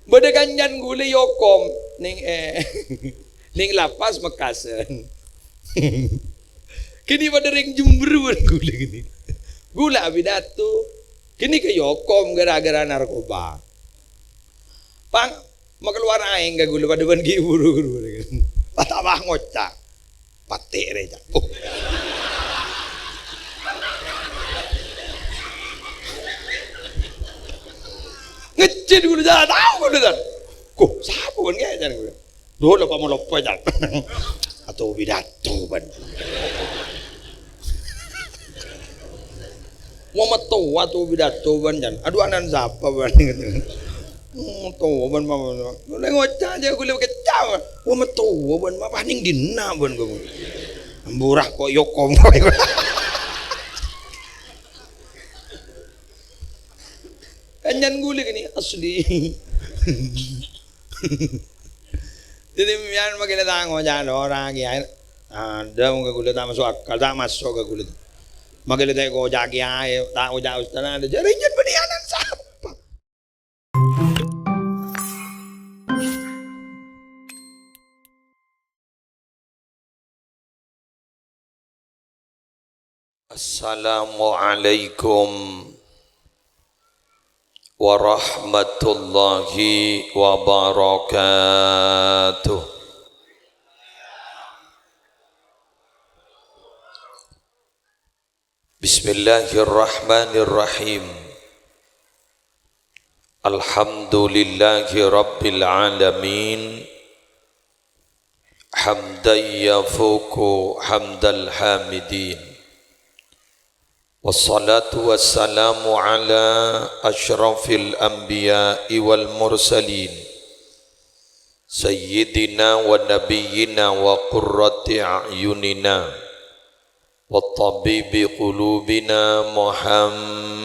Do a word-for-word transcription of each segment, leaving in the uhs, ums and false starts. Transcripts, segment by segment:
Bâdâ kancana ghulâ èokom neng, eh, neng lapas Mekkasen. Kènè' padâ rèng Jemberuwân ghulâ kènè'. Ghulâ apidato. Kènè' èokom gara-gara narkoba. Pang, makalowar aèng ka ghulâ padâ bân ghi' buru-buru. Pas ta' pas ngoca'. Patè' rè, Cak. Oh. Ngejjhit ghulâ, ta' tao ghulâ, Cak. Ko, sapa bân kèya, Cak? Duh, loppa-moloppa, Cak. Ato pidato bân. Wa matowa to pidato bân, Cak. Adu, ana'na sapa bân? Hmm, towa bân, ma-, ma-, ma-, ngoca' jâ' ghulâ kècca', bân. Wa matowa bân, ma-, pas neng dinna' bân, ko. Ambura ko' èokom. Kancana ghulâ kènè' asli. Dhâddhi, sampèyan makkèla ta' ngoca' dora kèyaè. Adâ' mon ka ghulâ ta' maso' akal, ta' maso' ka ghulâ. Makkèla ta' èkoca' kèyaè, ta' oca' ustad, adâ' jârèya bânnè ana'na sapa? Assalamualaikum warahmatullahi wabarakatuh. Bismillahirrahmanirrahim. Alhamdulillahi rabbil alamin. Hamdan yafuqu hamdal hamidin. Wassalatu wassalamu ala asyrafil anbiya'i wal mursalin. Sayyidina wa nabiyyina wa qurrati a'yunina. Wa tabibi qulubina Muhammadin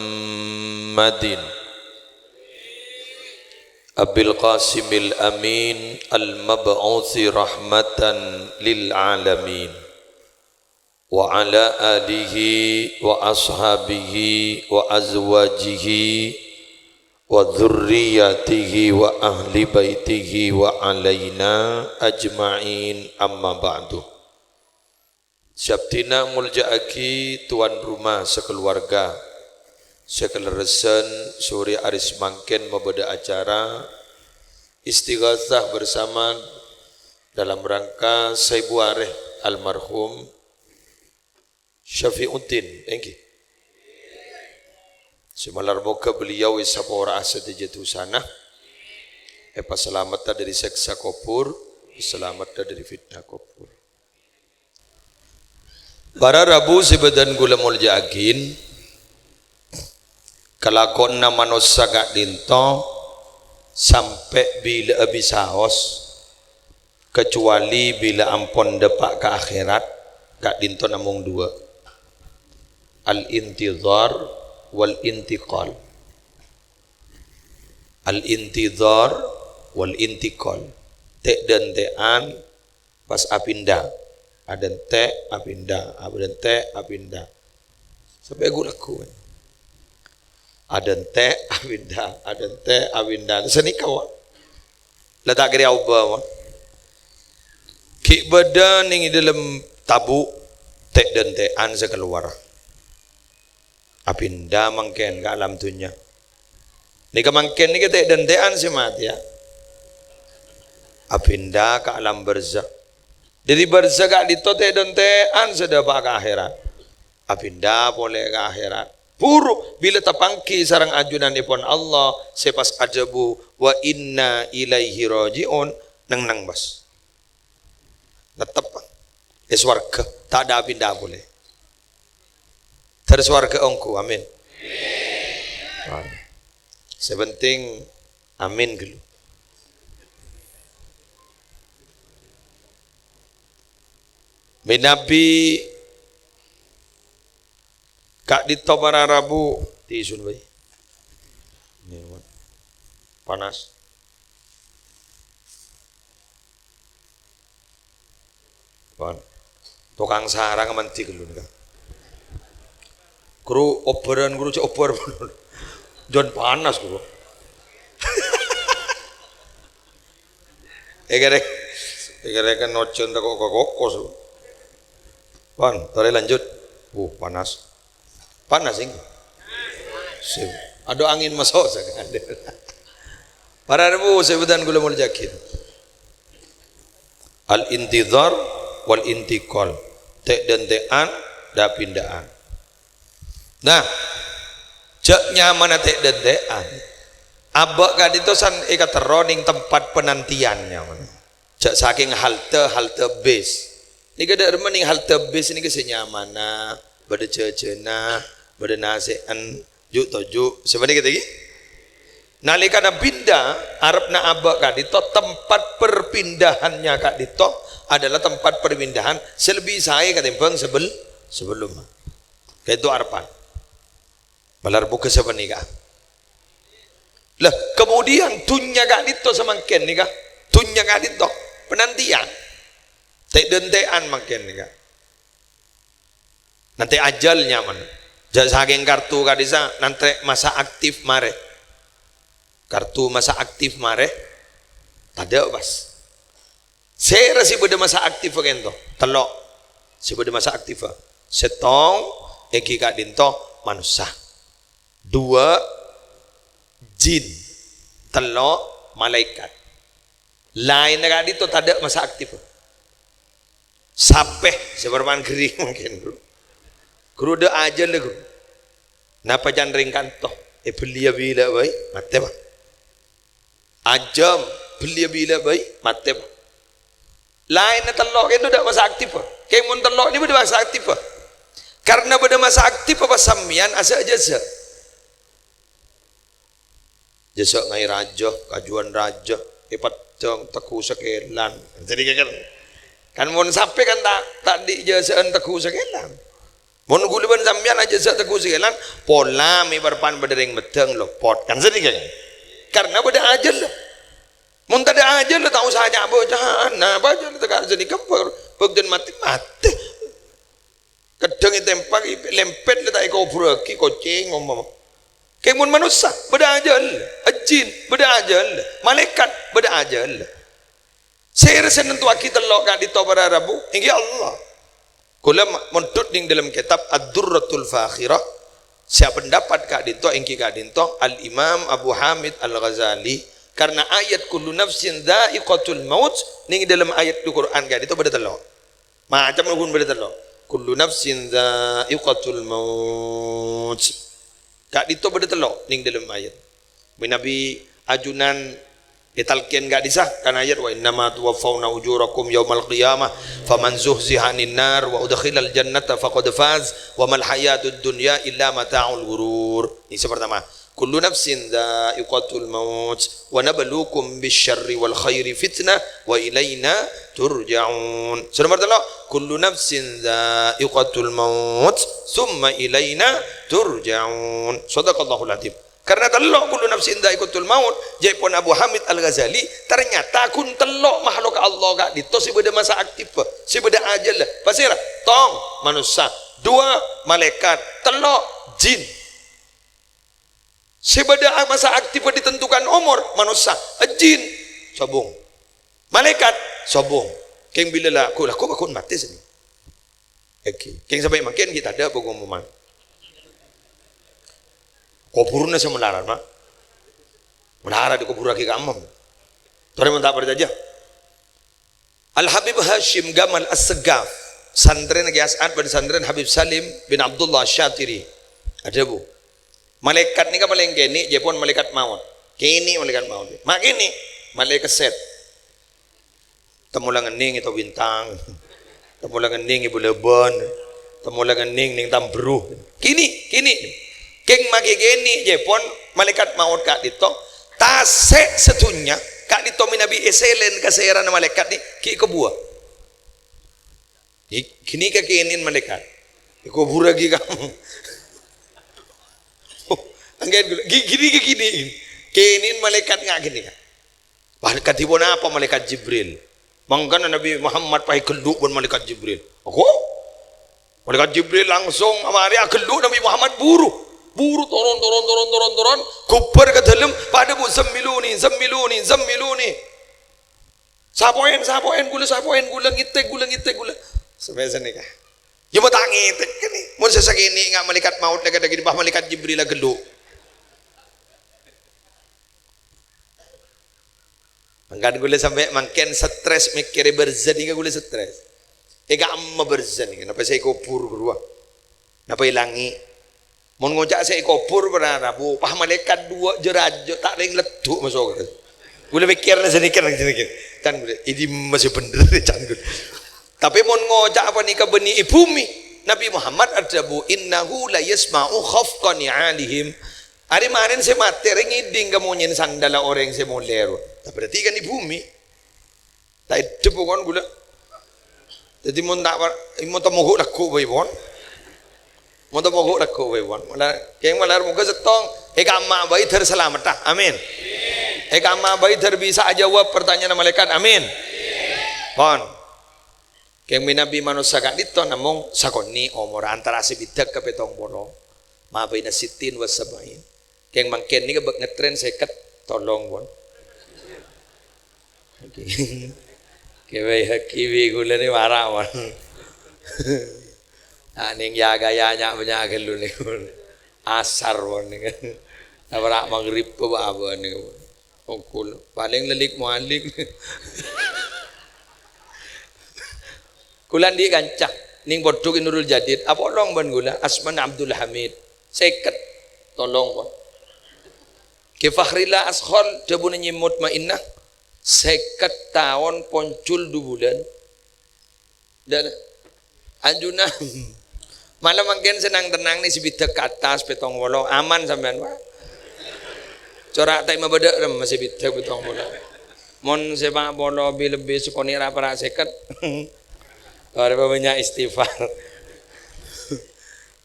Abil Qasimil Amin al-mab'usi rahmatan lil alamin, wa ala alihi wa ashabihi wa azwajihi wa dzurriyyatihi wa ahli baitihi wa alaina ajma'in, amma ba'du. Sè abdhina molja'aghi tuan rumah sakaluarga, sè kalerressan sore arè samangkèn mabâdâ acara istighatsah bersama dalam rangka saèbu arè almarhum Syafiuddin, èngghi. Sè malar moghâ beliau èsapora'a sadhâjâ dhusana, èpasalamedhâ dhâri sèksa kobhur, èsalamedhâ dhâri fitnah kobhur. Para rabu sè bâdhân kaulâ molja'aghi, kalakowanna manossa ka'dhinto sampè' bilâ'â bisaos, kacowalè bilâ ampon dâpa' ka akhèrat, ka'dhinto namong duwâ', al-intidhar wal intiqal. Al-intidhar wal intiqal. Tè'-dântè'an pas apinda. Adântè', apinda, adântè', apinda. Sampè' ghu-lagghu. Adântè', apinda, adântè', apinda. Sanèka, wa. La ta' kèra aobâ, wa. Ghi' bâdâ nèng è dâlem tabu', tè'-dântè'an sè kalowar. Apinda mangkèn ka alam dhunnya. Nèka mangkèn nèka tè'-dântè'an sè matèya. Apinda ka alam barzakh. Dhâri barzakh ka'dhinto tè'-dântè'an sè dâpa' ka akhèrat. Apinda polè ka akhèrat. Buru bilâ tapangghi sareng ajunannèpon Allah sè pas adhâbu, "Wa inna ilaihi raji'un," neng-neng, Bos. Tettep è sowarghâ, ta' dâ' pinda polè. Dhâr sowarghâ ongghu, amin. Sè penting, amin ghâllu. Mènabi ka'dhinto para rabu, tisun bhâi. Panas. Pan. Tokang sarang mandhi ghâllu nèka. Kru obbhârân, kru cè' obbhâr. Jon panas, kru. Èkèrè, èkèrè kan ojan tako' ka kokos. Pan, torè lanjut. Uh, panas. Panas, sing. Sing. Adu angin maso' sakali. Para rabu, sè bhâdhân kaulâ molja'aghi. Al-intidhar wal intiqal. Tè'-dântè'an, dâ-pindâ'ân. Nah, jhâ' nyamana tè'-dântè'an. Abâ' ka'dinto san èkaterro neng tempat penantian nyamana. Jhâ' sakèng halte, halte bis. Nèka dâ' remma neng halte bis nèka sè nyamana, bâdâ jhâjhâna, bâdâ nasè'an, ju' toju', sapanèka tèngghi. Nalèkana pinda, arepna abâ' ka'dinto, tempat perpindahannya ka'dinto adalah tempat perpindahan sè lebbi saè katèmbhâng sebel-, sebelumma. Ka'dinto arebbhân. Malar bhuka sapanèka. Lah, kemudian dhunnya ka'dinto samangkèn nèka, dhunnya ka'dinto, penantian. Tè'-dântè'an mangkèn nèka. Nanti ajal nyamana. Jhâ' sakèng kartu ka'dissa', nanti masa aktif marè. Kartu masa aktif marè, tadâ' pas. Sèra sè bâdâ masa aktif ka'dinto? Tello'. Sè bâdâ masa aktif. Sèttong, èngghi ka'dinto manossa. Duwâ', jin. Tello', malaèkat. Laènna ka'dinto tadâ' masa aktif. Sapè, sè parman ghâring mungkin, Bro. Ghuru dâ' ajâlla, Bro. Napa can rèng kanto? Èbelliyâ bilâ bhâi, matè, Pak. Ajâm, belliyâ bilâ bhâi, matè, Pak. Laènna tello' kènto dâ' masa aktif, Pak. Kèng mon tello' nèko dâ' masa aktif, Pak. Karena bâdâ masa aktif, Pak, sampèyan asa-, ajâsa. Jâsa ngaè rajâ, kajuwân rajâ, èpeddhâng, tegghu sakèlan. Jadi kan, kan mon sapè kan ta', ta' andi' jâsa'an tegghu sakèlan. Mon ghulâ bân sampèyan ajâsa tegghu sakèlan, pola mè' parpan bâdâ rèng meddhâng lopot. Kan sanèka kan? Karena bâdâ ajâlla. Mon tadâ' ajâlla, ta' osa nya'-bâca'an. Nah, bâjâ teka' sanèka bâ-, bâktèn matè, matè. Keddhâng ètempa, lèmpèt la ta' èkoburraghi, kocèng, omama. Kèng mon manossa, bâdâ ajâlla. Ajin, bâdâ ajâlla. Malaèkat, bâdâ ajâlla. Sèra sè nentuwaghi tello' ka'dinto para rabu, èngghi Allah. Kaulâ ma-, mondhut neng dâlem kètab Ad-Durratul Fakhirah, sè apendapat ka'dinto èngghi ka'dinto Al-Imam Abu Hamid Al-Ghazali, karena ayat "Kullu nafsin dha'iqatul maut" neng dâlem ayat Al-Qur'an ka'dinto bâdâ tello'. Macem ghun bâdâ tello'. "Kullu nafsin dha'iqatul maut." Ka'dinto bâdâ tello' neng dâlem ayat. Manabi ajunan ètalkèn ka'dissa kan ayat, "Wa innama tuwaffawna ujurakum yaumal qiyamah, faman zuhziha 'anin nar wa udkhilal jannata faqad faz, wa mal hayatud dunya illa mata'ul ghurur." Ini sè partama. "Kullu nafsin dha'iqatul maut, wa nabluukum bisyarri wal khairi fitnah, wa ilaina turja'un." Sè nomor tello', "Kullu nafsin dha'iqatul maut, tsumma ilaina turja'un." Shadaqallahul adzim. Karena tello', "Kullu nafsin dha'iqatul maut," jâèpon Abu Hamid Al-Ghazali, ternyata ghun tello' makhluk Allah ka'dinto sè bâdâ masa aktif, sè bâdâ ajâlla. Pasèra? Tong, manossa. Duwâ', malaèkat. Tello', jin. Sè bâdâ masa aktif ditentukan omor, manossa, jin, sobung. Malaèkat, sobung. Kèng bilâ la-, ghu-, la-, ghu-, ghun matè sè. Oke. Kèng sampè' mangkèn ghi' tadâ' pengumuman. Kobhurrâ sè malarat, Pak. Malarat dikoburraghi ka Ammam. Torè mon ta' parcajâ. Al-Habib Hasyim Gamal As-Segaf, santrèna Kèyaè As'ad bân santrèna Habib Salim bin Abdullah Asy-Syatiri, adhâbu, "Malaèkat nèka palèng kènè' jâèpon malaèkat maot. Kènè' malaèkat maot. Ma' kènè', malaèkat sèt. Temmo la ngennèng è Tobintang. Temmo la ngennèng è Bâlâbân. Temmo la ngennèng neng Tambru. Kènè', kènè'." Kèng makè kènè' jâèpon malaèkat maot ka'dinto, tasè' sadhunnya ka'dinto manabi èsèlèn ka sèrana malaèkat nè, ghi' kabuwâ. Ghi-, ghânèka kènè'en malaèkat. Èkoburraghi kamu. Anggèn ghulâ, ghi-, ghânèka kènè'en. Kènè'en malaèkat nga' ghânèka. Wah, kadhi ponapa malaèkat Jibril? Mangkana Nabi Muhammad pas èghellu' bân malaèkat Jibril. Aku? Malaèkat Jibril langsung marè aghellu' Nabi Muhammad buru. Buru toron, toron, toron, toron, toron. Ghubâr ka dâlem, padâ bu, "Zammiluni, zammiluni, zammiluni." Sapo'en, sapo'en ghulâ, sapo'en ghulâ, ngètèk ghulâ, ngètèk ghulâ. Sampè' sanèka. Yâ, mon ta' ngètèk kènè. Mon sè sakènè' nga' malaèkat maut la kadhâng, pas malaèkat Jibril la ghellu'. Mangkana ghulâ sampè' mangkèn stres mèkkèrè barzah nèka ghulâ stres. È ka'emma barzah nèka, napa sè è kobhur ghâruwa? Napa è langngè'? Mon ngoca' sè è kobhur, para rabu, pas malaèkat duwâ' jâ-rajâ, ta' rèng leddhu' maso'. Ghulâ mèkkèrna sanèka, sanèka. Can ghulâ, è dimma sè bhendher, can ghulâ. Tapè mon ngoca' panèka bânnè è bhumè, Nabbhi Muhammad adhâbu, "Innahu la yasma'u khafqa ni'alihim." Arè marèn sè matè rè ngèdhing ka monyèn sandalla orèng sè molè ro. Berarti kan è bhumè. Ta' èdhep pokon ghulâ. Dhâddhi mon ta' par-, mon ta' mogok lagghu' bhâi pon. Mon ta' mogok lagghu' bhâi pon. Mala, kèng mala moghâ sèttong è ka'emma bhâi dhâr salameddhâ. Amin. È ka'emma bhâi dhâr bisa ajâwâb partanyaan malaèkat. Amin. Pon. Kèng mènabi manossa ka'dinto namong sakonè' omorra antara sabidhâk ka pèttong polo. Ma baina sittin wa sab'in. Kèng mangkèn nèka bâk ngetrèn sèket, tolong, pon. Oke. Kèbâi hakibi ghulâ nè mara, pon. Anèng ya gaya nya-, nya ghâllu nèka, pon. Asar, pon, nèka. Nabrak maghrib, apa, apa, nèka, pon. Ongkul. Palèng lèlik-moalik. Ghulâ andi' kanca, nèng pondhuk è Nurul Jadid, apolong bân ghulâ, asmana Abdul Hamid. Sèket, tolong, pon. Kè Fakhrillah Askhol, dhâbuna Nyi Mutmainnah, sèket taon pon jul du bulân. Dan, anjuna, mala mangkèn sè nang-tennang nè sabidhâk ka attas, pèttong polo, aman sampèyan, Pak. Cora' ta' èmabâdâ'â remma sabidhâk pèttong polo. Mon sè pa' polo bi-, lebbi sakonè' ra-para' sèket. Arè bânnya' istighfar.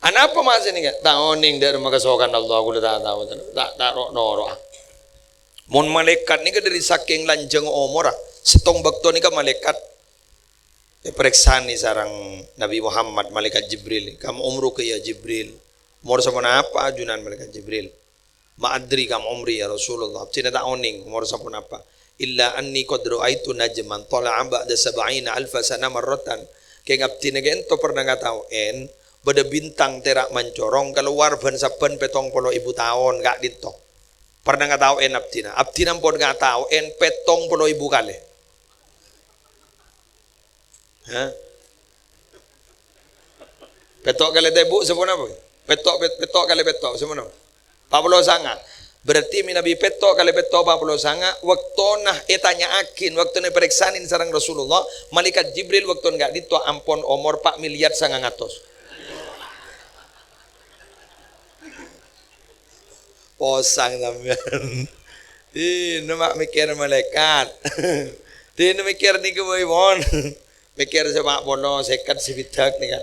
Anapa masè nèka? Ta' onèng dâ' remma kasokan Allah, ghulâ ta' tao, ta', ta' ro'-noro'a. Mon malaèkat nèka dhâri sakèng lanjhâng omorra, sèttong bâkto nèka malaèkat èparèksanè sareng Nabbhi Muhammad, malaèkat Jibril. "Kam umruka ya Jibril?" Omor saponapa ajunan, malaèkat Jibril? "Ma adri kam umri ya Rasulullah." Abdhina ta' onèng omor saponapa. "Illa anni qad ra'aitu najman tala'a ba'da sab'ina alfa sana marratan." Kèng abdhina ka'dinto pernah ngataoè bâdâ bintang tèra' mancorong kalowar bân sabbhân pèttong polo èbu taon ka'dinto. Pernah ngataoè abdhina. Abdhina ampon ngataoè pèttong polo èbu kalè. Hah? Pètto' kalè tèbu', saponapa? Pètto', pèt-, pètto' kalè pètto', saponapa? Pa' polo sanga'. Berarti mènabi pètto' kalè pètto', pa' polo sanga', bâktona ètanya'aghi, bâktona èparèksanè sareng Rasulullah, Malaèkat Jibril bâktona ka'dinto ampon omor pa' milyar sangang atos. Posang sampèyan. Dinna ma' mèkkèr malaèkat. Dinna mèkkèr nèka bhâi, pon. Mèkkèr sè pa' polo, sèket, sabidhâk nèka.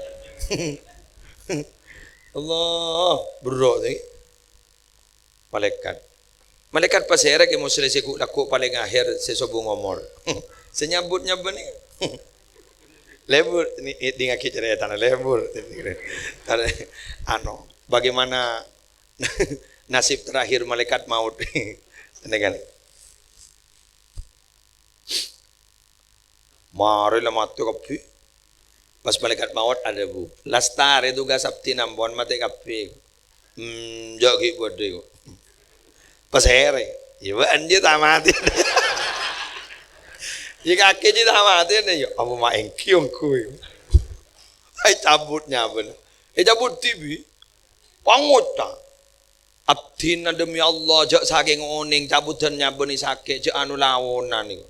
Allah, berro' nèka. Malaèkat. Malaèkat pasèra kè Musleh sè ghu-, lagghu' palèng akhèr sè sobung omor. Sè nyabut-nyabut nèka. Lebur, nè-, nè-, dingngaghi carètana, lebur. Anu, bagaimana nasib terakhir malaikat maut. Ini kan. Marè la matè kabbhi. Pas malaikat maut adhâbu, "Lastarè tugas abdhina ampon matè kabbhi." "Hmm, jhâ' ghi' bâdâ, kok." Pasèra? "Yâ, bâ'na jiyâ ta' matè." "Yâ, kakè jiyâ ta' matè, yâ." "Apa ma' èngghi ongghu, yâ?" Ayo cabut nyabâna. Ècabut dhibi'. Pangoca'. Abdhina demi Allah, jhâ' sakèng onèng, cabudhân nyabâna sakè', jhâ' anu laonan nèko.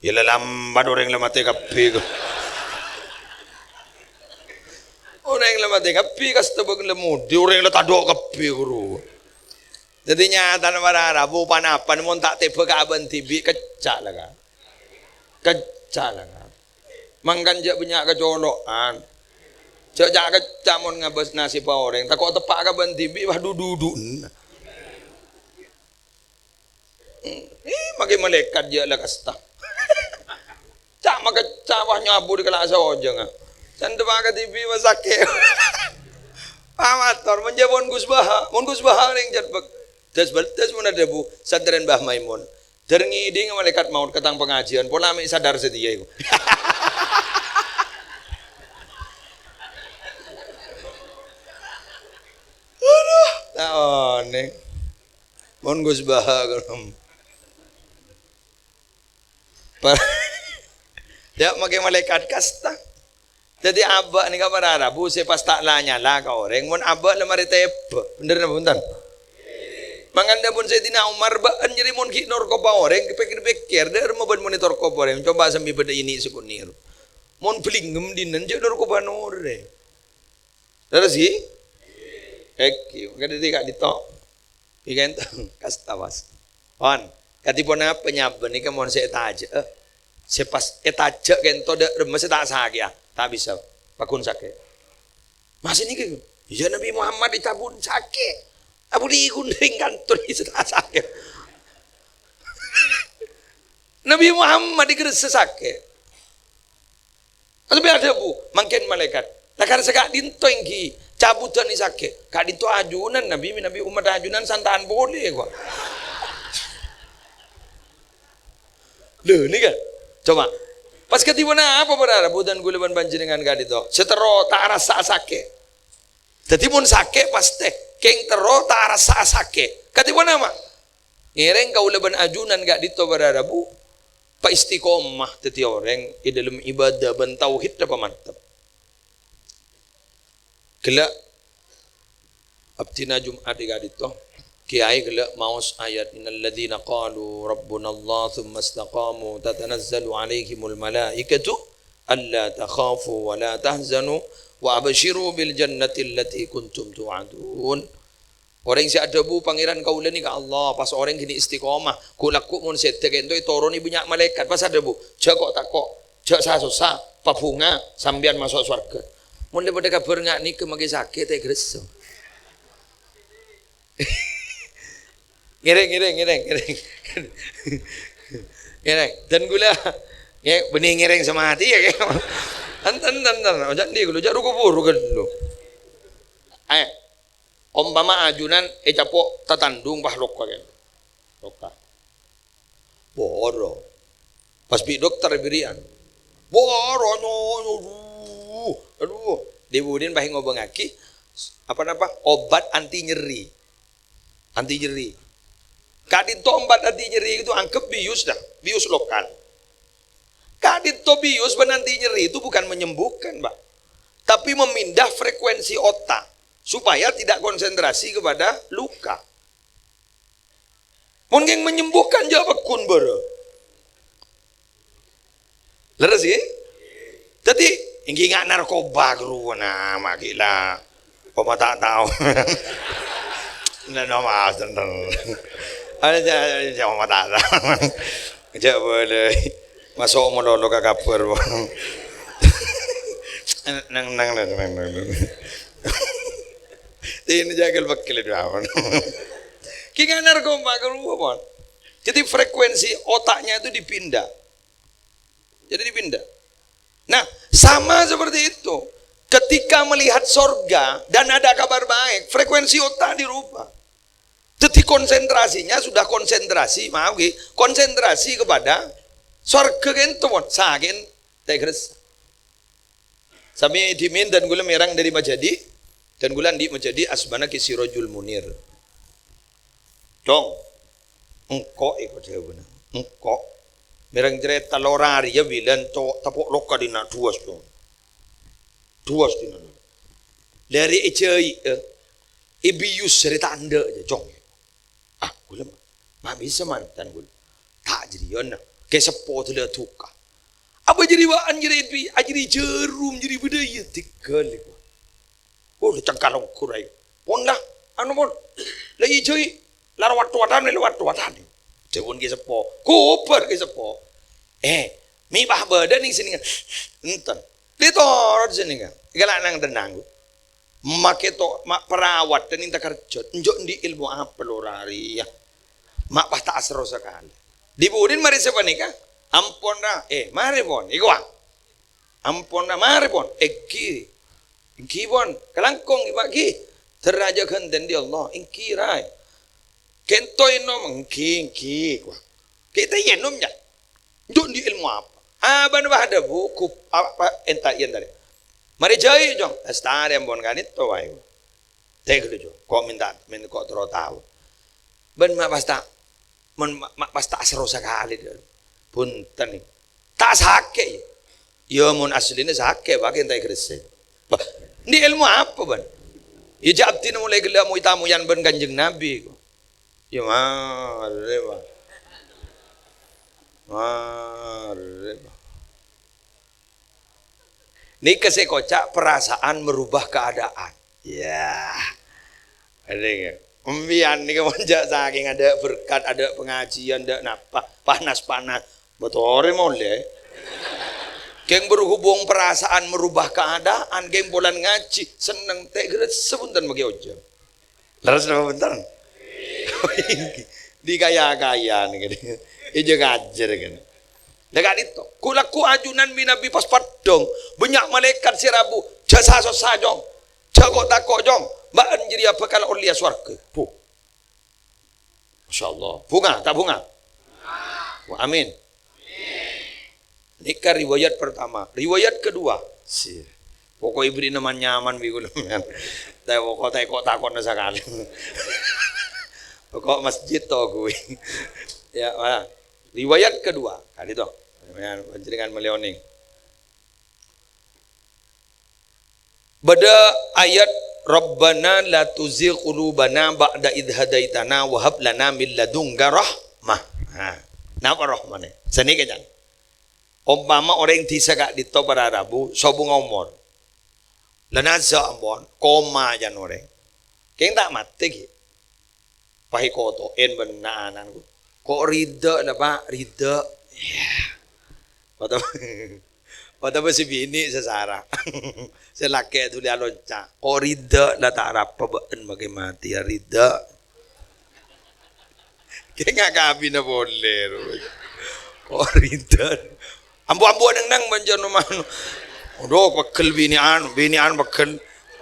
Yâ la lambat orèng la matè kabbhi ko. Orèng la matè kabbhi, kasta bâ' la modi, orèng la tadâ' kabbhi ko ro. Dhâddhi nyatana para rabu, pa-napa mon ta' tèbâ ka abâ'na dhibi', kècca' la, Ka'. Kècca' la, Ka'. Mangkana jhâ' bânnya' kacolo'an. Jhâ' ca'-kècca' mon ngabâs nasèbhâ orèng. Tako' teppa' ka bâ'na dhibi', wah, du-, du-, du'na. Ih, makè malaèkat jhâ' la kasta. Ca' makècca', wah, nyabut kala' saojhângnga. Can teppa' ka dhibi', wah, sakè'. Pamator, mon jhâ' mon Gus Baha, mon Gus Baha rèng jhât bek-, das-beldas mon adhâbu, santrèna Mbah Maimun. Dâr ngèdhing malaèkat maut ka tang pangajiân, pola mè' sadar satèya iku. Adhu, ta' onèng. Mon Gus Baha kalem. Pa-, ya, makè malaèkat kasta. Dhâddhi abâ' nèka para rabu sè pas ta' la-nyala ka orèng, mon abâ' la marè tèbâ. Bhender napa bhunten? Mangkana dhâbuna Sayyidina Umar, "Bâ'ân jârèya mon ghi' norkoba orèng, pèkkèr-pèkkèr, dâ' remma bâ'ân mon ètorkoba orèng, coba sambi bâdâ ini' sakonè'." Mon bâlingem dinèn jâ' norkobâna orèng. Lerres, ghi? Èngghi, kadhi ka'dinto. Ghi ka'dinto, kasta, Mas. Pon, kadhi ponapa nyabâ nèka mon sè ètajâ'â? Sè pas ètajâ' ka'dinto dâ' remma sè ta' sakè'a. Ta' bisa. Pagghun sakè'. Masè nèka, iyâ Nabi Muhammad ècabut sakè'. Abudi ghun rèng kantor sè ta' sakè'. Nabi Muhammad èkarassa sakè'. Sambi adhâbu, mangkèn malaèkat, "La karassa ka'dinto èngghi, cabudhân sakè'." "Ka'dinto ajunan, Nabi, mènabi ommat ajunan santa'an polè," kowa. Lho, nèka. Coba. Pas kadhi ponapa para rabu bhâdhân kaulâ bân panjhennengngan ka'dinto? Sè terro ta' arassa'a sakè'. Dhâddhi mon sakè' pastè, kèng terro ta' arassa'a sakè'. Kadhi ponapa? Ngèrèng kaulâ bân ajunan ka'dinto para rabu, paistiqomah dhâddhi orèng è dhâlem ibadah bân tauhidda pamantep. Ghellâ' abdhina Jum'at è ka'dinto, kèyaè ghellâ' maos ayat, "Innal ladzina qalu rabbunallah tsumma istaqamu tatanazzalu 'alaihimul malaikatu alla takhafu wa la tahzanu wa absyiru bil jannati allati kuntum tu'adun." Orèng sè adhâbu, "Pangèran kaulâ nèka Allah," pas orèng ghânèka istiqomah, ghu' lagghu' mon sèdhâ ka'dinto ètoronè bânnya' malaèkat, pas adhâbu, "Jhâ' ko'-tako', jhâ' sa-sossa, pabhunga, sampèyan maso' sowarghâ." Mon la bâdâ kabhâr nga' nèka makè sakè' ta' èkarassa. Ngèrèng, ngèrèng, ngèrèng, ngèrèng. Ngèrèng. Dân kaulâ, ngè-, bânnè ngèrèng samatè, yâ, kè. Enten, enten, enten. Jhâ' andi' ghâllu, jhâ' ru-kuburu ghâllu. Eh, Ompama ajunan ècapo' tatandhung, pas loka kèn. Loka. Boro. Pas bi' dokter èbèrri'an. Boro, nyo, nyo, aduh, aduh. Dhi-budhina pas ngobângngaghi, apa napa, obat anti nyeri. Anti nyeri. Ka'dinto obat anti nyeri itu anggap bius dah, bius lokal. Ka'dinto bius bân anti nyeri itu bukan menyembuhkan, Pak. Tapi memindah frekuensi otak supaya tidak konsentrasi kepada luka. Mon kèng menyembuhkan, jhâ' pagghun bârâ. Lerres, ghi? Dhâddhi, èngghi nga' narkoba, ghâruwa, na, ma' ghi' la. Apa ma' ta' tao? Nah, no, Mas, tenang. Ada, ja-, ja-, ja-, ma' ta' tao. Jhâ' bâlâi. Maso' malolo ka kabhâr, Bang. Nang, nang, nang, nang, nang. Ini jagal bekil itu apa? Kèng nga' narkoba, ghâruwa, Bang. Jadi frekuensi otaknya itu dipindah. Jadi dipindah. Nah, sama seperti itu. Ketika melihat sorga dan ada kabar baik, frekuensi otak dirubah. Jadi konsentrasinya sudah konsentrasi, maaf, ghi, konsentrasi kepada sorga kènto, mon. Sakèn ta' èkarassa. Sami dhimèn dân kaulâ mèreng dâri Majadi, dân kaulâ andi' Majadi asmana Ki Sirojul Munir. Dong, engko' èko dhâbuna, engko'. Mèreng carèta lora rèya bilân to-, tapo' loka dinna' duwas, Dong. Duwas dinna'. Dâri èjhâi', eh, èbiyus dâri tandhâ, jâ, Cong. Ah, kaulâ ma', ma' bisa mantan kaulâ. Ta' jârèya, na. Kè seppo dâlâ duka. Apa jârèya wa'an jârèya èbi-, ajârèya jhârum, jârèya bâdâ iyâ, tèghâl, èko. Oh, la cengkal ongghur aè. Pon la, anu, pon. La ijhâi, la rawat-rawatan, la rawat-rawatan. Dhâbuna Kè Seppo. Kobâr Kè Seppo. Eh, mè' pas bâdâ nèng sènèngan. Enten. Lè torot sènèngan. Gala' nang tennang. Makè to-, ma-, perawat nèng takerjhât. Enjâ' andi' èlmo apa lora rèya. Ma' pas ta' aserro sakalè. Dhi-budhina marè sapanèka. Ampon, ra. Eh, marè, pon. Èko, ah. Ampon, ra, marè, pon. Èngghi. Èngghi, pon. Kalangkong, ghi, Pak, ghi. Dârâjâ ghântèna dâri Allah. Èngghi, ra. Kènto ènom. Èngghi, èngghi, kowa. Cè' tè ngènom, yâ. Ndu' andi' èlmo apa? Abâ'na bâdâ buku, apa, ènta' iyâ tadi. Marè jâi, Jong. Lestari ampon ka'dinto wae. Tè ghâllu, Jong. Ko' mènta, mèn-, ko' terro tao. Bân ma' pas ta', mon ma', ma' pas ta' asro sakalè, dhâ. Bhunten, nè. Ta' sakè', yâ. Yâ, mon asllina sakè', bâ' kèng ta' ègressè. Bâh, andi' èlmo apa, bân? Yâ, jâ' abdhina molaè ghellâ' moy-tamoyan bân Kanjeng Nabi, ko'. Yâ, marè, Pak. Marè, Pak. Nèka sè èkoca' perasaan merubah keadaan. Yâ. Arèya. Empiyan nèka mon jâ' sakèng adâ' berkat, adâ' pengajian, adâ' napa, panas-panas. Bâtore molè. Kèng berhubung perasaan merubah keadaan, kèng polana ngajhi, senneng, tè' ghârâ, sepunten maghi ojhân. Lerres napa bhunten? Dikaya-kaya nèka. Èjâ kajâr kan. Lah ka'dinto, ghu-lagghu ajunan mènabi pas peddhâng, bânnya' malaèkat sè rabu, "Jhâ' sa-sossa, Cong. Jhâ' ko'-tako', Cong. Bâ'ân jârèya bhâkal ollèya sowarghâ." Buh. Masya Allah. Bhunga, ta' bhunga? Wah, amin. Nèka riwayat pertama. Riwayat kedua. Si. Pokok ibrina man-nyaman bi' kaulâ, men. Ta' pokok ta' ko'-tako'na sakalè. Pokok masjid to kuwi. Ya, wah. Riwayat kedua. Kali to. Panjenengan malè onèng. Bâdâ ayat, "Rabbana la tuzigh qulubana ba'da idh hadaitana wa hab lana min ladunka rahmah." Nah, napa rahmana? Sanèka, Cang. Ompama orèng dhisa ka'dinto para rabu, sobungnga omor. La naza ampon, koma jân orèng. Kèng ta' matè, ghi. Pas èkoto'èn bân na'-ana'na, "Ko' ridha la, Pa'? Ridha." Iyâ. Otabâ, otabâ sè binè' sasara. Sè lakè' dhuli alonca'. "Ko' ridha la ta' arapa bâ'ân maghi matè, yâ ridha." Kèng akabina polè, ro. Ko' ridha. Ambu-ambu neng-neng bân jân omah. Adhu, pegghel binè'an, binè'an pegghel.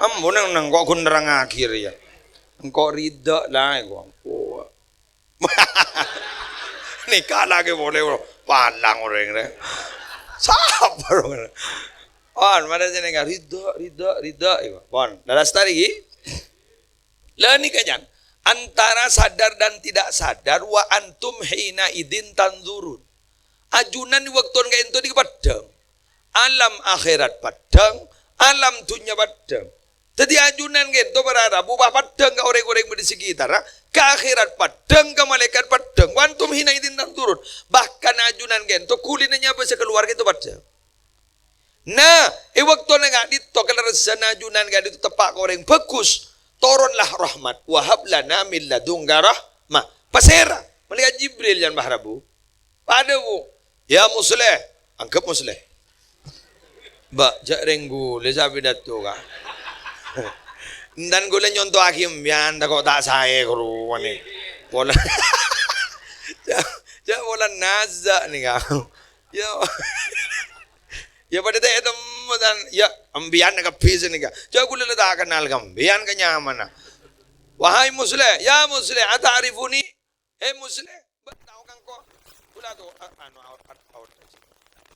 Ambu neng-neng, ko' ghun nerrangngaghi rèya. "Engko' ridha la, engko'." Nèka lagi polè, bro. Palang orèng rè. Sabar, bro. On, mara jenengan ridha, ridha, ridha, iku. Pon, lalastari, ghi? Lah, nèka, Cang. Antara sadar dan tidak sadar, wa antum hina idzin tanzurun. Ajunan è bâkto ka'dinto nèka peddhâng. Alam akhèrat peddhâng, alam dhunnya peddhâng. Dhâddhi ajunan ka'dinto para rabu pas peddhâng ka orèng-orèng bâdâ sekitarra, ka akhèrat peddhâng, ka malaèkat peddhâng. Wa antum hina idzin tanzurun. Bahkan ajunan ka'dinto ghulina nyabâ sè kalowar ka'dinto peddhâng. Nah, è bâktona ka'dinto kalerressanna ajunan ka'dinto teppa' ka orèng bhâghus, toronlah rahmat. Wa hab lana min ladunka rahmah. Pasèra? Malaèkat Jibril, Cang, pas rabu. Padâ, Bu. "Ya Musleh," angghep Musleh. "Mbak, jhâ' rèng ghulâ sè apidato, Ka'." "Enten ghulâ nyontowaghi empèyan, tako' ta' saè karo nè. Pola." Jhâ', jhâ' pola naza' nèka. Ya. Ya padâ ta' ètemmo, tan. Ya, empèyan kabbhi sè nèka. Jhâ' ghulâ la ta' kennal ka empèyan, ka nyamana. "Wahai Musleh, ya Musleh, ata'rifuni?" "He Musleh, bâ'na tao ka engko'?" "Ghulâ to, a-, anu, awal, awal, awal."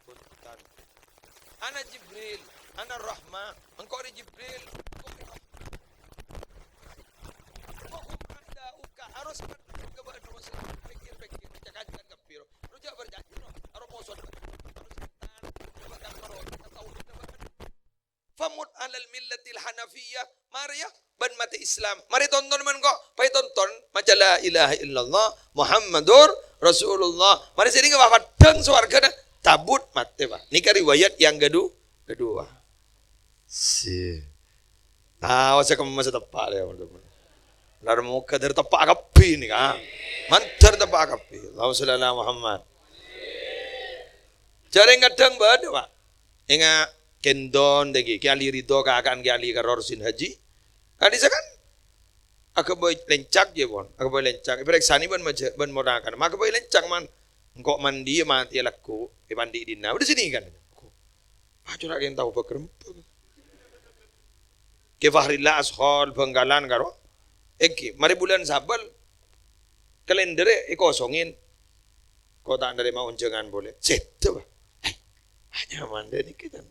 "Bhunten. Ana Jibril, ana Rahmah, engko' rè Jibril, engko' rè Rahmah." "Wa hum a'da'uka, harus ka bâ'na, Musleh." Pèkkèr, pèkkèr, ca'na kajian kabbhi, ro. Ro jhâ' parcajâ, ro. Aro poso. Aro setan. Coba kan, ro. Kita tauhid, coba kan. "Famut alal millatil hanafiyah." Marè, ya, bân matè Islam. Marè tonton, bân ko'. Pas ètonton, maca la ilaha illallah Muhammadur Rasulullah. Marè sè nèka, wah, peddhâng sowarghâna. Cabut, matè, Pak. Nèka riwayat yang kedu-, kedua. Si. Tao sè kemma sè teppa' rè, teman-teman. Lar moghâ dhâr teppa' kabbhi nèka. Mandhâr teppa' kabbhi. Allahumma sholli ala Muhammad. Jhâ' rèng kadhâng bâdâ, Pak. Enga', Kendon, tèngghi, Kè Ali Ridho, kaka'an Kè Ali karo Rosin Haji. Kan bisa kan? Aghâbây lèncak, ya, pon. Aghâbây lèncak. Èparèksanè bân maja-, bân monakan. Ma aghâbây lèncak, man. Engko' mandi, ya, matè, lagghu'. Èpandi' dinna'. Udah sini, kan? Ah, cora' kèng tao bâk rempeng. Kè Fahrillah Ashol Bhângkalan karo. Èngghi, marè bulân Sabâl. Kalèndherrè èkosongè. Ko' ta' narèma onjhângan polè. Sèdhâ, Pak. Hei, nyaman dâ' nèkè, can.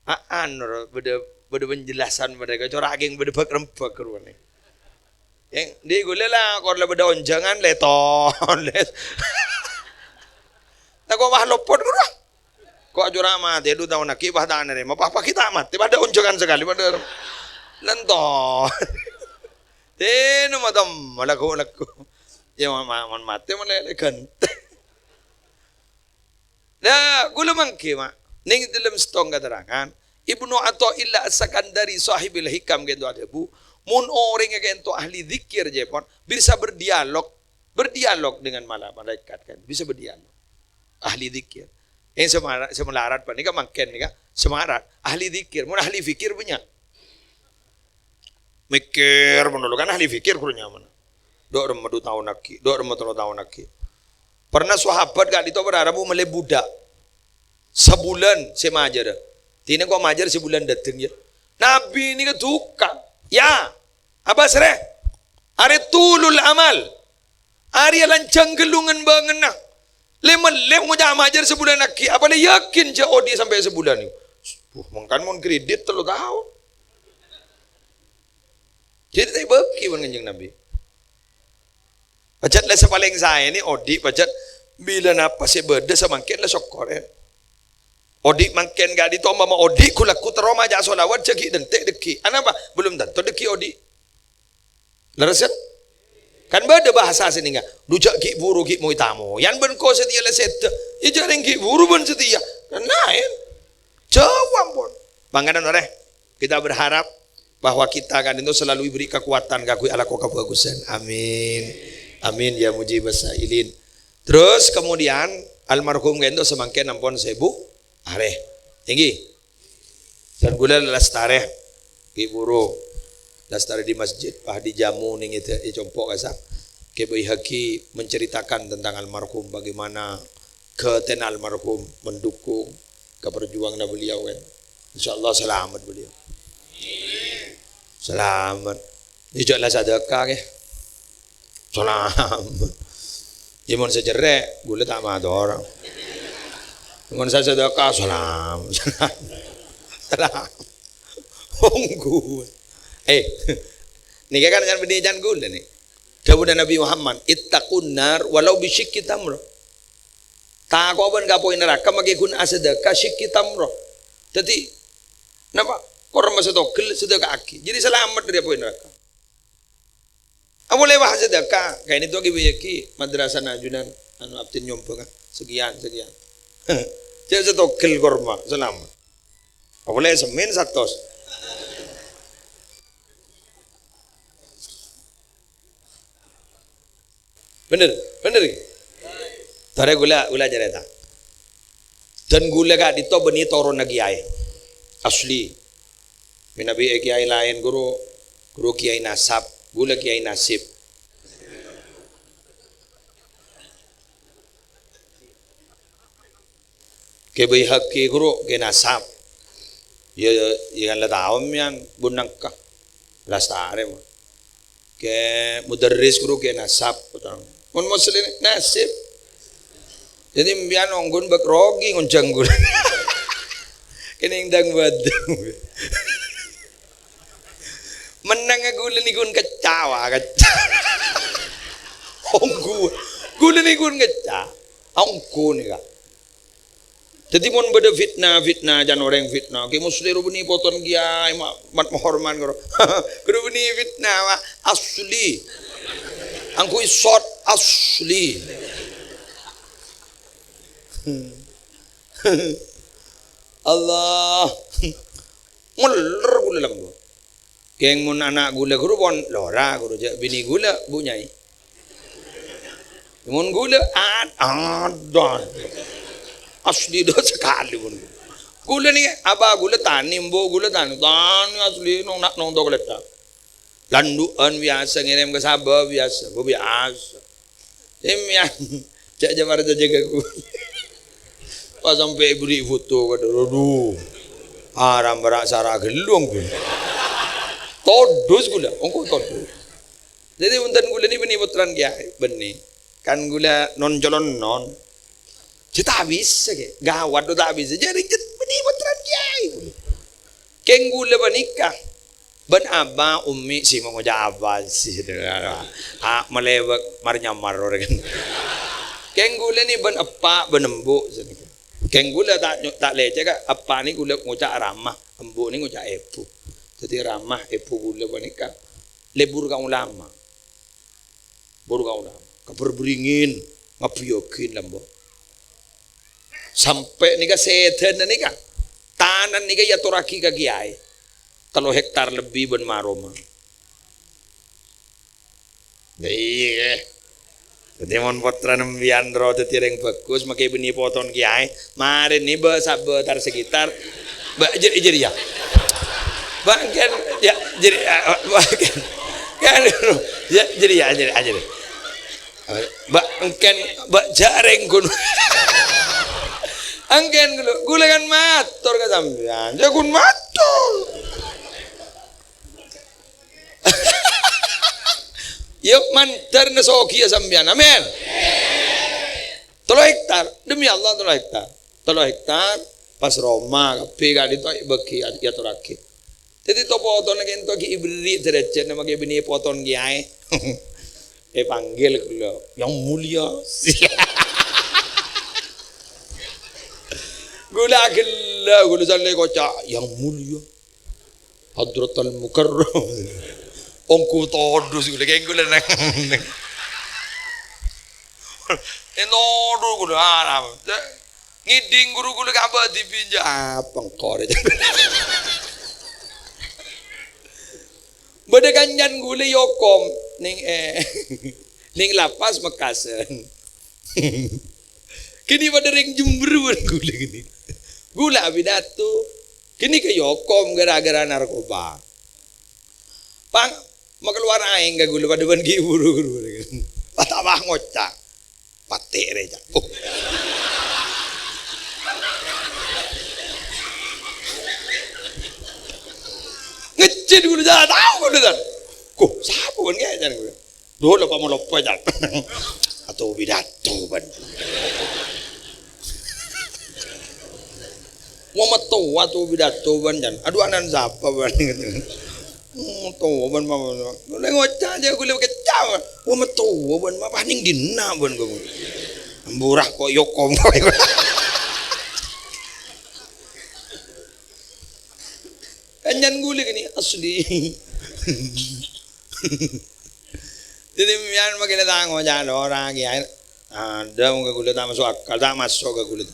A-, anu, ro, bâdâ, bâdâ penjelasan mereka. Cora' kèng bâdâ bâk-rembâk rowana. Yang di ghulâ la, kor la bâdâ onjhângan, lèton, lè-, tako' pas lopot, ghuru. Ko' cora' matè, du taon aghi', pas ta' narèma, pas, pas ghi' ta' matè, padâ onjhângan sakalè, padâ lèton. Tèno matemmo, lagghu'-lagghu'. Ya, ma-, ma-, mon matè, mon lè-, lè ghântèng. Nah, ghulâ mangghi, Ma'. Neng dâlem sèttong katerangan, Ibnu Athaillah As-Sakandari, Shahibul Hikam, kento adhâbu, mon orèngnga kento ahli dzikir, jâ' pon, bisa berdialog, berdialog dengan mala-, malaikat, kan, bisa berdialog. Ahli dzikir. Yang semara-, semelarat panèka mangkèn nèka, semarat. Ahli dzikir, mon ahli fikir bânnya'. Mèkkèr mon dulu kan ahli fikir ghuru nyaman. Dhu' remma du taon aghi', dhu' remma tello taon aghi'. Pernah sahabat ka'dinto berharap bu mellè budak. Sabulân sè majârâ. Dinah ko' majâr sabulân dâteng, yâ. Nabbhi nèka duka. Ya, Abasrè. Arè tulul amal. Arèya lanjhâng ghâllu ngèn-bângènna. Lè-mellè ngoca' majâr sabulân aghi', apalè yakin jâ' odi' sampè' sabulân. Wah, mangkana mon kredit tello taon. Jadi ta' èbâghi bân Kanjeng Nabi. Pajhât la sè palèng saè nè odi', pajhât bilâ napa sè bâdâ samangkèn la sokkorè. Odi' mangkèn ka'dinto ompama odi' ghu-lagghu terro maca sholawat jâ' ghi' dântè' dâggi'. Anapa? Belum tanto dâggi' odi'. Lerres, kan? Kan bâdâ bahasa sè nènga, "Du jâ' ghi' buru ghi' moy-tamoyan bân ko satèya la sèdhâ." Iyâ jâ' rèng ghi' buru bân satèya. Kan laèn. Jâwâb, ampon. Mangkana, norè, kita berharap bahwa kita ka'dinto selalu diberi kekuatan kaangghuy alako kabhâghusân. Amin. Amin, ya mujibas sa'ilin. Terus kemudian, almarhum ka'dinto samangkèn ampon sèbu arè. Èngghi. Dan ghulâ lastarè, ghi' buru lastarè di masjid, pas di jamu nèng è, è compo' kassa'. Kè Baihaqi menceritakan tentang almarhum, bagaimana ghâtèna almarhum mendukung keperjuanganna beliau, kan. Insyaallah salamet beliau. Salamet. Iyâ jâ' la sadâka, kè. Salamet. Iyâ mon sè cerrè', ghulâ ta' mator. Mon sè sadâka, salamet. Salamet. Ongghu. Eh, nèka kan can bânnè can ghulâ nè. Dhâbuna Nabi Muhammad, "Ittaqun nar walau bisyiqqi tamrah." Tako' bân kapoy naraka makè ghun asadâka syiqqi tamrah. Dhâddhi, napa? Korma sè togel sadâka'aghi. Jadi salamet dâri apoy naraka. Apa lèbât sadâka? Ka'dinto ghi' bâjâ ghi' madrasah ajunan, anu, abdhina nyombhângnga. Sekian, sekian. Jâ' sè togel korma, salamet. Apa lè semmèn satos? Bhender, bhender. Torè ghulâ, ghulâ carèta. Dan ghulâ ka'dinto bânnè toronna kèyaè. Asli. Mènabi è kèyaè laèn, ghuru, ghuru kèyaè nasab, ghulâ kèyaè nasib. Kè Baihaqi ghuru kè nasab. Iyâ, iyâ kan la tao mèyan bun nangka. Lastarè, mon. Kè mudarris ghuru kè nasab. Mon Muslim nasib. Jadi mèyan ongghun bâk rogi ngonjhâng ghulâ. Kènèng dang bâdâng. Mennang ghulâ nèko kècca, wa, kècca. Ongghu. Ghulâ nèko kècca. Ongghu nèka. Dhâddhi mon bâdâ fitnah, fitnah, can orèng fitnah. Kè Muslim ro bânnè poton kèyaè, ma-, mat mahorman karo. Ro bânnè fitnah, wa, asli. Angghuy sot asli. Allah. Ngèller ghulâ lambâ'. Kèng mon ana' ghulâ ghuru pon lora ghuru jâ' binè ghulâ, Bu Nyai. Mon ghulâ ad-, adân. Asli dâ' sakalè mon. Ghulâ nè apa ghulâ tanè, embu' ghulâ tanè. Tanè asli nong-, nong-, nongto kalètta. Landu'ân biyasa ngèrèm ka sabâ biyasa, bu biyasa. Sèmèyan, cè' Jamarta jâgâ ku. Pas sampè' bâri' foto kadâ', aduh. Aram bara' sara ghellung, Bu. Todus ghulâ, ongghu todus. Dhâddhi, bhunten ghulâ nè bânnè pottrana kèyaè, bânnè. Kan ghulâ non-colonon. Jâ' ta' bisa, Kè. Gawat, ta' bisa. Jâ' rèng jâ' bânnè pottrana kèyaè ghulâ. Kèng ghulâ panèka. Bân abâ, ummi, sè ma' ngoca' abâ, sè, a, malèbâk mar-nyamar orèng. Kèng ghulâ nè bân eppa', bân embu', sanèka. Kèng ghulâ ta' nyo-, ta' lècèk, Ka'. Eppa' nè ghulâ ngoca' rama, embu' nè ngoca' èbhu. Dhâddhi rama, èbhu ghulâ panèka lebur ka ulama. Buru kaulâ kabâr-bâringin, ngabiyâghin lambâ'. Sampè' nèka sèdhâna nèka, tana nèka èyatorraghi ka kèyaè. Tello hektar lebbi bân ma-roma. Iyâ. Dhâddhi mon pottrana sampèyan rowa dhâddhi orèng bhâghus, makè bânnè poton kèyaè, marèn nè bâ-, sabâ tar sekitar, bâ-, jâ-, jârèya. Bâ-, kèn, yâ, jârèya, bâ-, kèn. Kèn, yâ, jârèya, jârèya, jârèya. Bâ-, engkèn, bâ-, jârèng ghun. Engkèn ghulâ, ghulâ kan mator ka sampèyan. Jâ' ghun mator. Yâ, mandhâr nè sogiyâ sampèyan. Amin. Tello hektar. Demi Allah, tello hektar. Tello hektar, pas roma kabbhi ka'dinto èbâghi, èyatorraghi. Dhâddhi to-potona ka'dinto ghi' èberri' dârâjhât, makè bânnè poton kèyaè. Èpanggil ghulâ, "Yang Mulia." Ghulâ ghellâ', ghulâ salè koca', "Yang Mulia." Hadratal Mukarram. Ongghu todus ghulâ, kèng ghulâ neng. È todus ghulâ, ah, ngèdhing ghuru ghulâ kabâ' dhibi' jâ' apa engko' rè. Bâdâ kancana ghulâ èokom neng, eh, neng lapas Mekkasân. Kènè' padâ rèng Jember bân ghulâ kènè'. Ghulâ apidato. Kènè' èokom gara-gara narkoba. Pang, makalowar aèng ka ghulâ padâ bân ghi' buru-buru. Pas ta' pas ngoca'. Patè' rè, ca'. Oh. Ngejjhit ghulâ, ta' tao ghulâ, ta'. Koh, sapa bân kèya, can ghulâ. Duh, loppa-maloppa, can. Ato pidato, bân. Wah, mattowa ato pidato, bân, can. Adhu, ana'na sapa, bân? Mattowa, bân, ma-, ma-, ma-, ngoca' jâ' ghulâ kècca', bân. Wah, mattowa, bân, ma-, pas neng dinna', bân, kamu. Amburah kok èokom. Kancana ghulâ kènè' asli. Dhâddhi, sampèyan makè la ta' ngoca' lora, kèyaè. Adâ, mon ka ghulâ ta' maso' akal, ta' maso' ka ghulâ.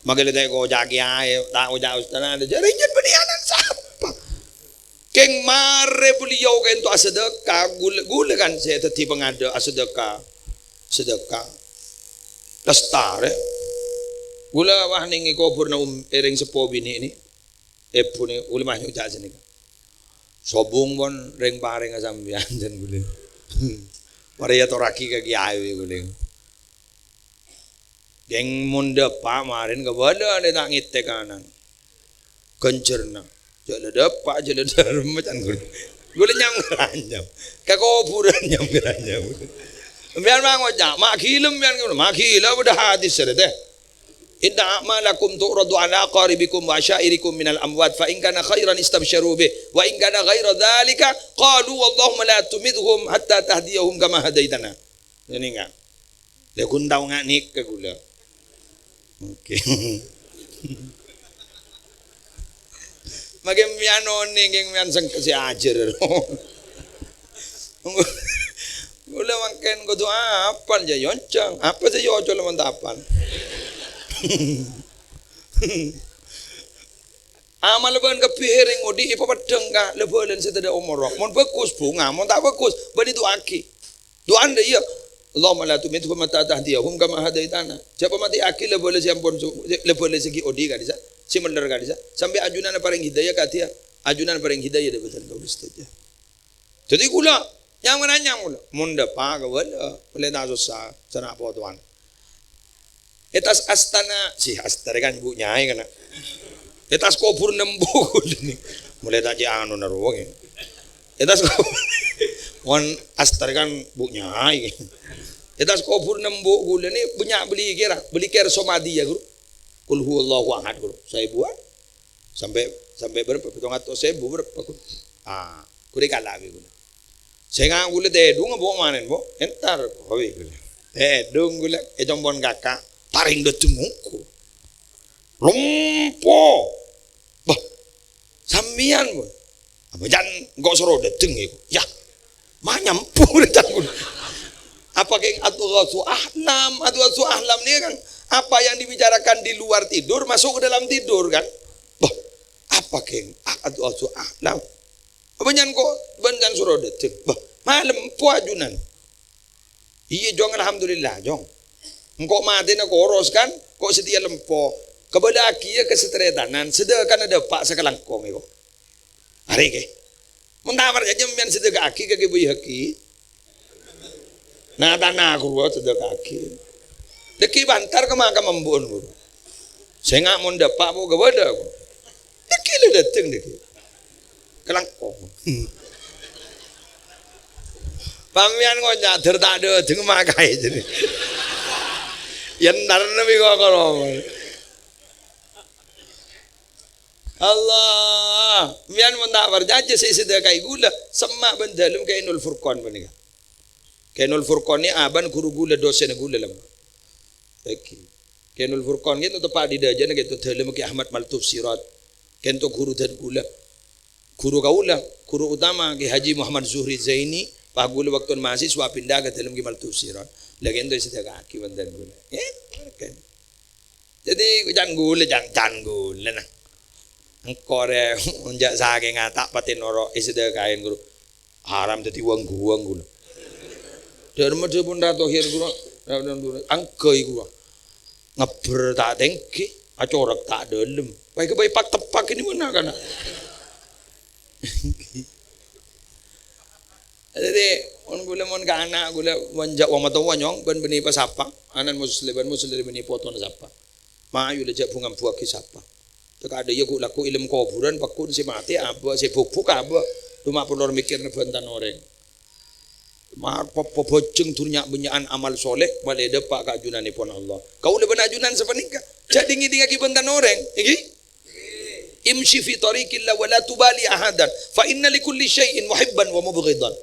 Makè la ta' èkoca' kèyaè, ta' èkoca' ustad, adâ, jârèya jhâ' bânnè ana'na sapa? Kèng marè beliau ka'dinto asadâkah, ghulâ, ghulâ kan sè dhâddhi pangadâ' asadâkah. Sadâkah. Lastarè. Ghulâ wah neng è kobhurrâ um-, è rèng seppo binè' nè. Èbhuna ulama nyoca' sanèka. Sobung pon rèng parèngnga sampèyan, can ghulâ. Marè èyatorraghi ka kèyaè ghulâ. Kèng mon dâpa' marèn kabâlâ lè ta' ngètèk ana'na. Ghânjhârânna. Jâ' la dâpa', jâ' la dârma, can ghulâ. Ghulâ nyam-ngaranyam. Ka kobhurân nyam-ngaranyam. Sampèyan ma' ngoca', ma' ghilâ sampèyan ngono. Ma' ghilâ bâdâ hadis sè rèya. Inna a'malakum tu'radu ala aqaribikum wa asyairikum minal amwat, fa in kana khairan istabsyaru bih, wa in kana ghaira dzalika qalu Allahumma la tumithum hatta tahdiyahum kama hadaitana. Ngene enggak? Lha ghun tao nga' nèka ghulâ. Oke. Makè mèyan onèng, kèng mèyan sengke sè ajâr. Ghulâ mangkèn kodhu apal jâ, yoncang. Apa sè yoco lamon ta' apal? Amal bân kabbhi èrèng odi' èpapeddhâng ka la-bhâlâna sè tadâ' omorra. Mon bhâghus, bhunga. Mon ta' bhâghus, bânnè du'aaghi. Du'ana, iyâ. Allahumma la tumithum hatta tahdiyahum kama hadaitana. Jhâ' pamatèaghi la-bhâlâ sè ampon su-, la-bhâlâ sè ghi' odi' ka'dissa', sè mèller ka'dissa'. Sampè' ajunanna parèng hidayah ka tèya, ajunanna parèng hidayah dâ' bhâdhân kaulâ sadhâjâ. Dhâddhi ghulâ, nyam-ngaranyam ghulâ. Mon dâpa' kabâlâ, polè ta' sossa, sana' potowan. È attas astana, sih, astarè kan bu' nyaè kana. È attas kobhur nembu ghulâ nè. Mulai ta' cè' anona rowa kè. È attas kobhur. Mon astarè kan bu' nyaè. È attas kobhurra embu' ghulâ nè bânnya' bâli kèra, bâli kèra somadiyah, Ghuru. Qul huwallahu ahad, Ghuru. Saèbuwân. Sampè', sampè' bârâmpa? Pètong atos èbu bârâmpa, Ghuru? Ah, ghuru èkala'a bi' ghulâ. Sènga' ghulâ tèdhungnga, Bo', manèn, Bo'. Entar, kowe ghulâ. Tèdhung ghulâ, ècompon kaka', parèng dâteng ongghu. Lompo. Bâh, sampèyan, Bu. Apa jhân engko' soro dâteng, yâ? Yâ, ma' nyambu, ca'na ghulâ. Apa kèng adghasu ahlam? Adghasu ahlam nè kan apa yang dibicarakan di luar tidur masuk ke dalam tidur, kan? Bâh, apa kèng a-, adghasu ahlam? Apa jhân engko' bân jhân soro dâteng? Bâh, ma' lompo ajunan. Iyâ, Jhong, alhamdulillah, Jhong. Engko' matèna koros, kan? Ko' satèya lompo. Kabâlâ'aghiyâ ka sataretanan, sadhâkana dâpa' sakalangkong, èko. Arè, kè. Mon ta' parcajâ, sampèyan sadhâka'aghi ka Kè Baihaqi. Na, tana ghuru sadhâka'aghi. Dâgghi' bântar ka makam embu'en, ghuru. Sènga' mon dâpa', Bu, kabâlâ, Bu. Dâgghi' la dâteng, dâgghi'. Kalangkong. Sampèyan ngoca', "Dâr ta' dâteng makaè," jârèya. Yâ, entar nabi kok kalau. Allah, sampèyan mon ta' parcajâ sè èsadhâkaè ghulâ, semma' bân dhâlem Kainul Furqan panèka. Kainul Furqan nè abân ghuru ghulâ, dosèna ghulâ, lem. Bâgi. Kainul Furqan kènto teppa' è dâjâna kènto dhâlemma Kè Ahmad Maltuf Siraj. Kènto ghuru dân ghulâ. Ghuru kaulâ, ghuru utama Kè Haji Muhammad Zuhri Zaini, pas ghulâ bâkto mahasiswa pinda ka dhâlem Kè Maltuf Siraj. La kènto èsadhâkaaghi bân dân ghulâ. Eh, kan. Jadi, can ghulâ, can, can ghulâ, nah. Engko' rè, onjâ' sakènga ta' patè noro' èsadhâkaè, ghuru. Haram dâddhi wang-guwang ghulâ. Dârma dhâbuna Rato Hir ghulâ, angghâi ghulâ. Ngebbher ta' tèngghi, acorèk ta' dâlem. Bâi-bâi pak-teppak ini mana kana? Jadi, mon ghulâ mon ka ana' ghulâ, mon jhâ' wong matowa nyong, bân bânnè pasapa, ana'na Muslim, bân Muslim bânnè potona sapa. Mayu la jhâ' bhunga-bhuwâghi sapa. Cè' kadhâ' iyâ ghu-, lagghu' è alam kobhurân, pagghun sè matè abâ', sè bhubhuk abâ'. Coma perlu mèkkèrana bhântan orèng. Ma-, pa-, pabhâjâng dhunnya'an amal sholeh, malè dâpa' ka ajunannèpon Allah. Kaulâ bân ajunan sapanèka, jhâ' dhing-ngèdhingngaghi bhântan orèng, ènggi? "Imshi fi tariqillah wa la tubali ahadan, fa inna li kulli syai'in muhibban wa mubghidan."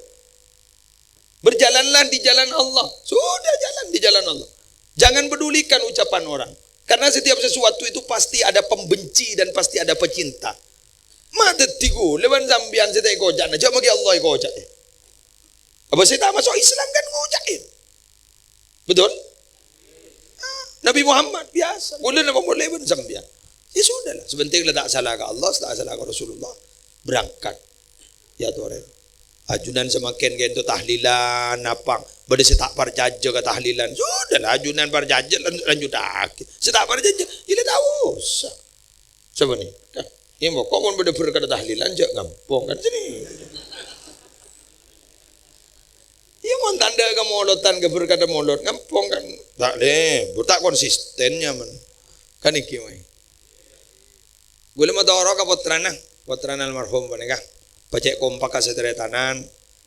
Berjalanlah di jalan Allah. Sudah, jalan di jalan Allah. Jangan pedulikan ucapan orang. Karena setiap sesuatu itu pasti ada pembenci dan pasti ada pecinta. Ma' dâddhi ghulâ bân sampèyan sè ta' èkoca'na, jhâ' maghi Allah èkoca'è. Apa sè ta' maso' Islam kan ngoca'è. Betul? Nabi Muhammad biasa. Ghulâ napa molè bân sampèyan. Ya sudahlah, sè pentèng la ta' sala ka Allah, ta' sala ka Rasulullah. Berangkat. Ya, torè. Ajunan samangkèn kènto tahlilan, apa? Bâdâ sè ta' parcajâ ka tahlilan. Sudahlah, ajunan parcajâ, lan-, lanjutaghi. Sè ta' parcajâ, iyâ la ta' osa. Sapanèka. Iyâ, moko mon bâdâ berkat tahlilan, jhâ' ngampong, kan, sini. Iyâ, mon tandhâ kamolotan, ka berkat molot, ngampong, kan. Ta' lè, bu-, ta' konsisten, nyaman. Kan ènggi, wae. Ghulâ matoro' ka pottrana, pottrana almarhum panèka. Pajhât kompak ka sataretanan,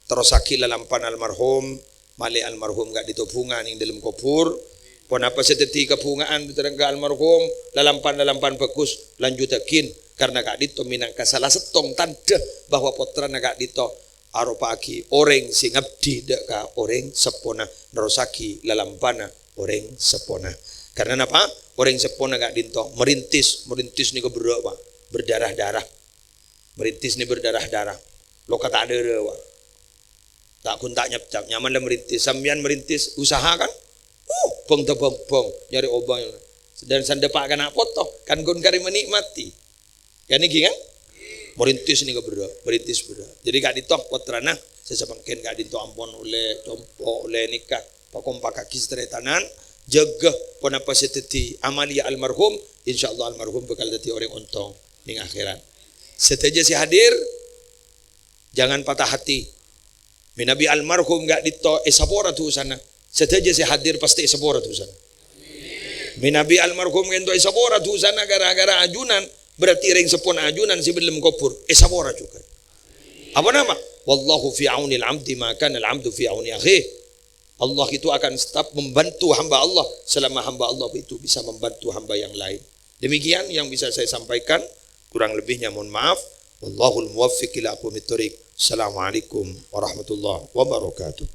terrossaghi lalampan almarhum, malè almarhum ka'dinto bhunga neng dâlem kobhur. Ponapa sè dâddhi kabhunga'an ka almarhum, lalampan-lalampan bhâghus, lanjutaghin, karna ka'dinto mènangka sala sèttong tandhâ bahwa pottrana ka'dinto aropa'aghi orèng sè ngabdi dâ' ka orèng seppona, nerrossaghi lalampana orèng seppona. Karna napa? Orèng seppona ka'dinto merintis, merintis nèka berrâ', Pak, berdarah-darah. Merintis nè berdarah-darah. Loka ta' dârâ, Pak. Ta' ghun ta' nyepcap, nyaman la merintis. Sampèyan merintis usaha, kan? Uh, bâng-tabâng-bâng, nyarè obâng. Dan sandhâpa' kana' poto, kan ghun karè menikmati. Kan ènggi, kan? Merintis nèka berrâ', merintis berrâ'. Jadi ka'dinto pottrana sè samangkèn ka'dinto ampon ollè compo', ollè nèka. Pakompakaghi sataretanan, jâgâ ponapa sè dâddhi amaliyah almarhum, insyaallah almarhum bhâkal dâddhi orèng ontong neng akhèrat. Sadhâjâ sè hadir, jangan patah hati. Mènabi almarhum ka'dinto èsapora dhusana, sadhâjâ sè hadir pastè èsapora dhusana. Mènabi almarhum kènto èsapora dhusana gara-gara ajunan, berarti rèng seppona ajunan sè dâlem kobhur èsapora jhughân. Apa napa? "Wallahu fi aunil abdi ma kana al abdu fi auni akhih." Allah itu akan tetap membantu hamba Allah selama hamba Allah itu bisa membantu hamba yang lain. Demikian yang bisa saya sampaikan. Kurang lebihnya mohon maaf. Wallahul muwaffiq ila aqwamit thoriq. Assalamualaikum warahmatullahi wabarakatuh.